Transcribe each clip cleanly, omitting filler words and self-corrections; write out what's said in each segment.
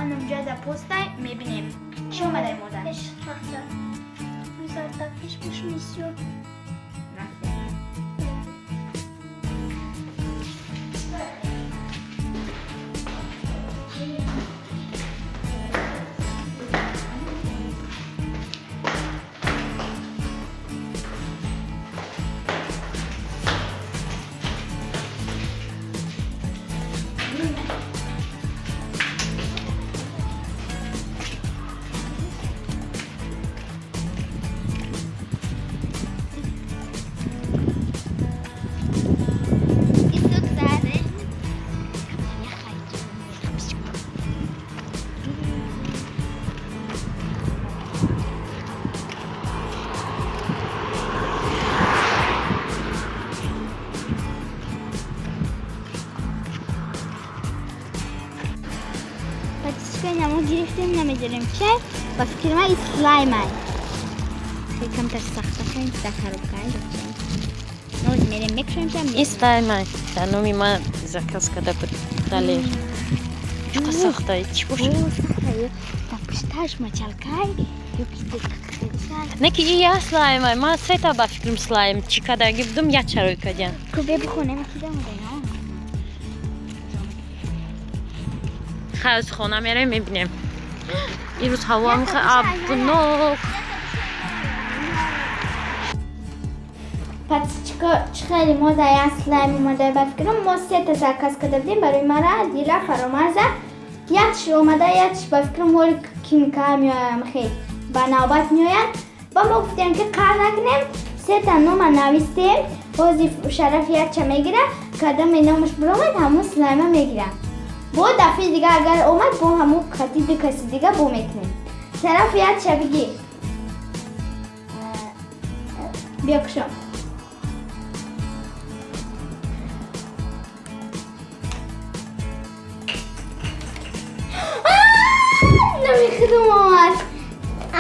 Ҳамҷа дар постай мебинем. Чӣ омадай, модар? Пеш пеш мисё. Патичка намо гирифтем, намедонем чай. Ба фикри ман, слаймай. Хеле камтар сахта, хеле дар коробкай. Ноз мерем, мекушоем там. Ин слаймай. Дар номи ман заказ карда буд Далер. Чӣ сахта, чӣ бошад? Дар пушташ мочалкай ё ки. Не, ки и я слаймай. Ман сета ба фикрам слайм чӣ кадаги будум, як чарои кадян. Кубе бихонем, ки дамода. Хай, аз хона мерем, мебинем. Ирӯз ҳавоам хеле абнок. Патичка, чӣ хеле мо дар як слайм омада. Ба фикрам, мо сета заказ карда будем барои мара, Дила, Фаромарза. Якш омада, якш ба фикрам ҳоли кимика меоям, хел ба навбат меоянд. Ба мо гуфтем, ки қар накунем, сета нома навистем. Ҳозир Шараф якча мегира, кадоме номаш биромад, ҳамун слайма мегира. Бо дафъаи дига агар омад, бо ҳамун хати ду каси дига бо мекунем. Шараф, якча бигир, биё, кушом. Номи худум омад.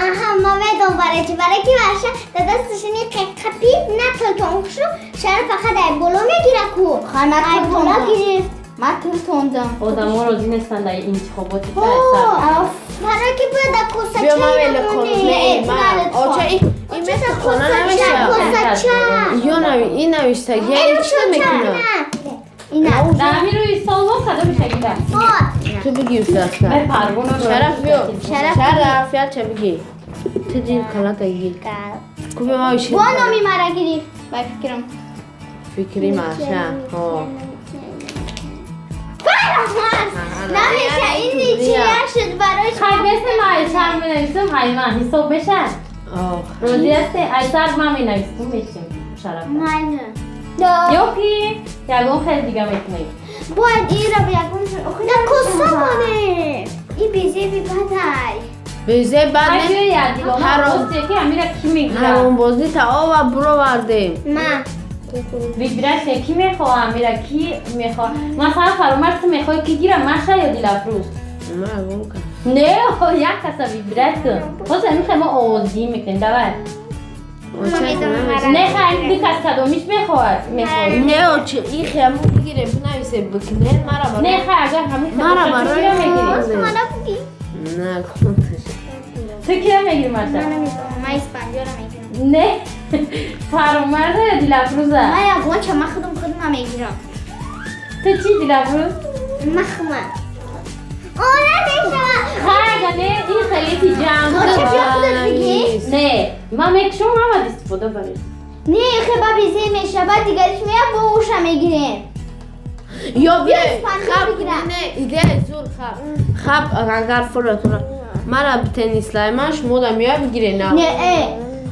Аҳа, ма медон барои чӣ. Барои ки варша да дасташини қапи на тилтон хушу Шараф фақат ай боло мегира ку. Хай, ман Ай тил боло тондам. гирифт. Ман тил тондам. Одамо розӣ нестанд дар интихоботи. Барои ки бояд да косача. Биё, ман вела кор. Не, ман. Оча, ин мисли хона намешавад. Косача. Ё ин навиштагия, ин чӣ мекунад? Ина. Дар ҳамин рӯи солҳо кадомиша гира? Ту бигир даста. Парвона. Шараф, биё. Шараф. Шараф, якча бигир. Ту дил калата гир. Ку биё, ман Бо номи мара гирифт, ба фикрам. Фикри маша. Ҳо. Намеша, ин ничия шуд барои. Хай, бесе, ман айсар менависам, ҳай, ман ҳисоб мешавад. Ох. Розӣ ҳасте? Айсар ман менависам, мечим Шараф. Майна. Ё ки ягон хел дига мекунем? Бояд инро ба ягон. Да коса монем. И безеби бадай. Безе бад Хай, не. биё, Якдилона. Ҳаром. Осте ки ҳамира ки мегирад? Ҳаромбозӣ таова буровардем. Ма. Вибрация, ки мехоҳа ҳамира, ки мехоҳа? Масалан, Фаромарз, ту мехоҳӣ ки гира, Маша ё Дилафрӯз? Ман гум кардам. Не, як каса выбирать кун. Ҳозир ҳамин хел мо овоздиҳӣ мекунем, давай. Оча, медонам, намеш- мара. Не, хай, ду кас кадомиш мехоҳад, мехоҳӣ? Не, оча, ин хеле бигирем, бинависем, бикунем, мара Не, барои. хай, агар ҳамин хел Мара бошад, ту барои кира мегирӣ? Мана буги. На, кунташ. Ту кира мегирӣ, Маша? Ман намедонам, ман Испанҷора мегирам. Не, Фаромарза ё Дилафрӯза? Ман ягонча, ман худум худума мегирам. Ту чӣ, Дилафрӯз? Махма. О, намешава. Хай, ага не, ин хелети ҷамъ. Оча, биё, худат бигир. Не, ман мекушам, ҳамад истифода баред. Не, хе, ба безе меша, баъд дигариш мея, бо уша мегирем. Ё биё, Испанҷо хаб, бигирам. не, идеяи зур, хаб. Хаб, агар фуратура. Мара битен слаймаш, мода меоя, бигире на. Не, э.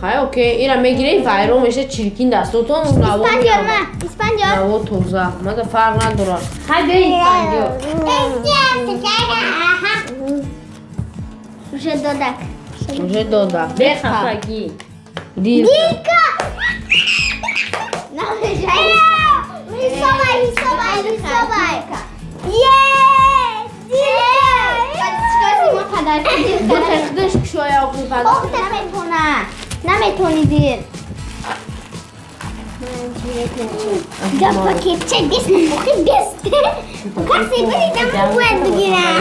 Хай, окей, ира мегире, вайрон меша, чиркин дастотон, наво Испанҷор меояд. ма, Испанҷор. Наво тоза. Мада фарқ надорад. Хай, биё, Испанҷо. Уже додак. Уже дода. Бехафагӣ. Дил. Намеша. Ҳисобай, ҳисобай, ҳисобай. Е! Чикор, мо падарки дил. Ду худаш кушоя охи пада. Ох, наметона. Наметони, дил. Да пакетча бес, охи бес. Касе биридам, бояд бигирам.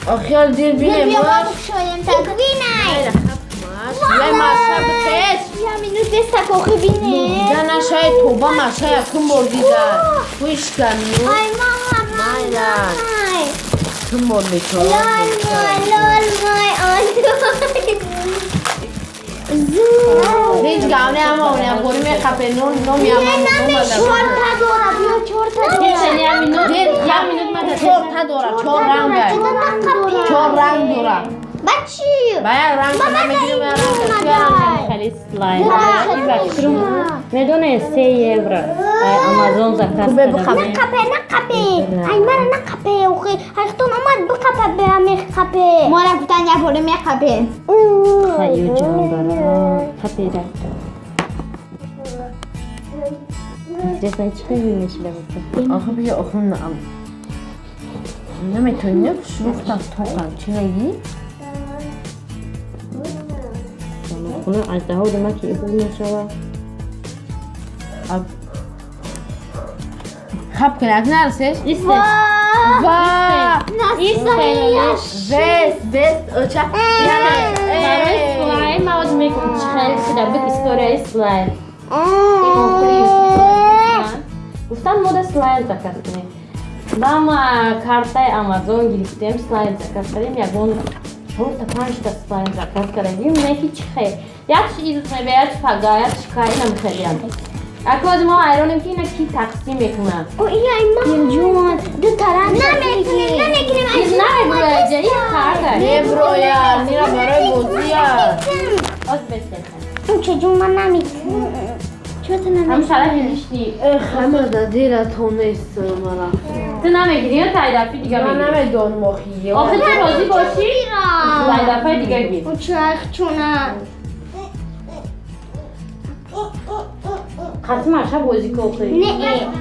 Охир дил бинем. Бия мо бикушоем та. Бинай. Я маша битеш. Я минут беста кохи бинем. Дида нашай тоба маша якум бор дида. Гӯш кун. Ай мама. Майла. Кум бор бечора. Лол мой, лол мой, он. Ҳеҷ гап не, ама оням қори мехапе нон номи ама. Чорта дора, биё чорта дора. Як минут, як минут мада. Чорта дора, чор ранг. Чор ранг дора. Бачи. Ба як ранг намегирем, як ранг. Хеле слайм. Медонед 3 евро. Амазон заказ кардам. Нақапе, нақапе. Ай мара нақапе, охи. Ҳайхтон омад бикапа бе мехапе. Мора гуфтан як бора мехапе. Хаю ҷон бара. Хапера. Интересно, чӣ хеле мешида буд? Охи бия охи наам. Наметонӣ шурухтан тоқам. Чӣ мегӣ? Хона аждаҳо дома ки ихуз мешава. Хап кунак нарасеш? Исте. Ва! Исте. Вес, вес, оча. Барои слайм ман оз мегӯм чӣ хеле шуда буд историяи слайм. Гуфтан мода слайм заказ кунем. Ба ма картаи Амазон гирифтем, слайм заказ кардем, ягон чорта панҷта слайм заказ кардем. Не ки чӣ хел. Якш изус мебе, якш пага, якш кай намехелиям. Ако оз мо ҳайронем ки ина ки тақсим мекунад. О, ай мама. Ҷон, ду тараф. Намекунем, намекунем. Из намеброя, ин харда. Меброя, нира барои бозия. Оз бесте. Чо ҷон ман намекунам. Чорта намекунем. Ҳам шарафи лишни. Эх, ҳама дадира тонест мара. Ту намегирӣ ё тай дафъи дига Ман мегирӣ? намедонам охи. Охи ту розӣ бошӣ? Тай дафъаи дига гир. Чах чуна. Қатъи маша бозӣ ку охи. Не,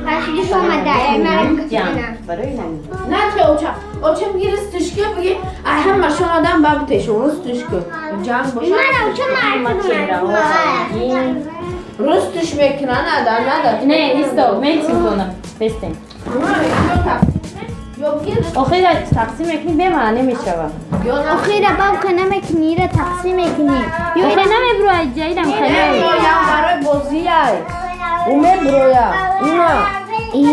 Қашидиш омада, ай мара Ҷам. Барои намин. На те оча. Оча бигир рустушка биги. Ай ҳама шомадан ба битешон рустушка. Ҷанг боша. Мара оча мара. Рустуш мекуна нада, нада. Не, исто, метим кунам. Бестем. Ё бигир. Охи тақсим мекунӣ бемаъне мешава. Ё на. Охира бабка намекунӣ, ира тақсим мекунӣ. Ё ира намеброя, ҷаидам хеле. Меброя барои бозия. Ӯ меброя. Уна. И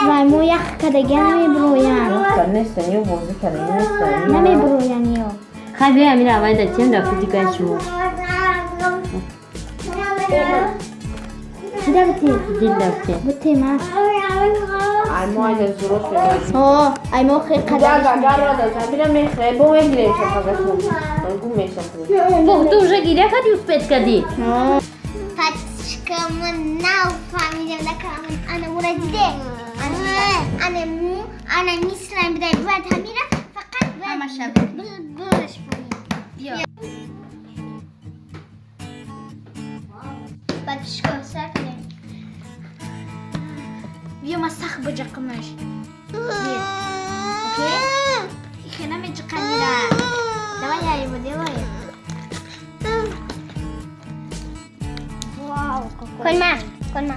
слаймо ях кардагия намеброянд. Нестан, ё бозӣ карда нестан. Намеброянд ё. Хай биё амира аввал датием дафъи дигаи шумо. Кида бите? Дил дафте. Бите ма. Ай мо айда зурош мебозӣ. О, ай мо хел Када қадар. гагар рада замира мехре, бо мегирем шафагашмо. Гум мешаф. Бох, ту уже гиря кардӣ, успеть кардӣ? Пачкамон нав фаҳмидем дакамон ана мура диде. Ана му, ана мислам бидай бояд ҳамира фақат бояд булбулаш кунем. Биё. Пачка сар кунем. Биё ма сахт биҷақимаш. Окей? Ихе намеҷиқанира. Давай я его делаю. Вау, какой. Кунма, кунма.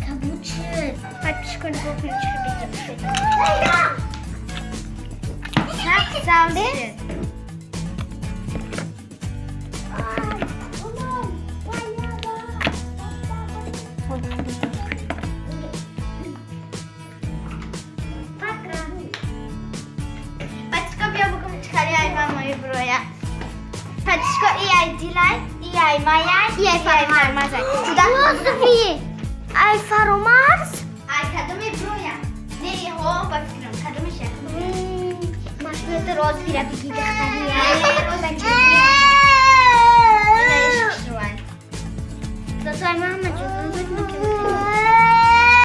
Кабуд шуд. Пачка нигоҳ кун чӣ беҷиқ шуд. Сахт савз шуд. Пачка биё бигум чӣ хари ай ман меброя. Пачка и ай дилай, и ай мая, и ай фаромарз. Куда? Ай фаромарз? Ай кадоме броя? Не, ҳо, ба фикрам, кадомеша? Машгулати роз бира биги духтари.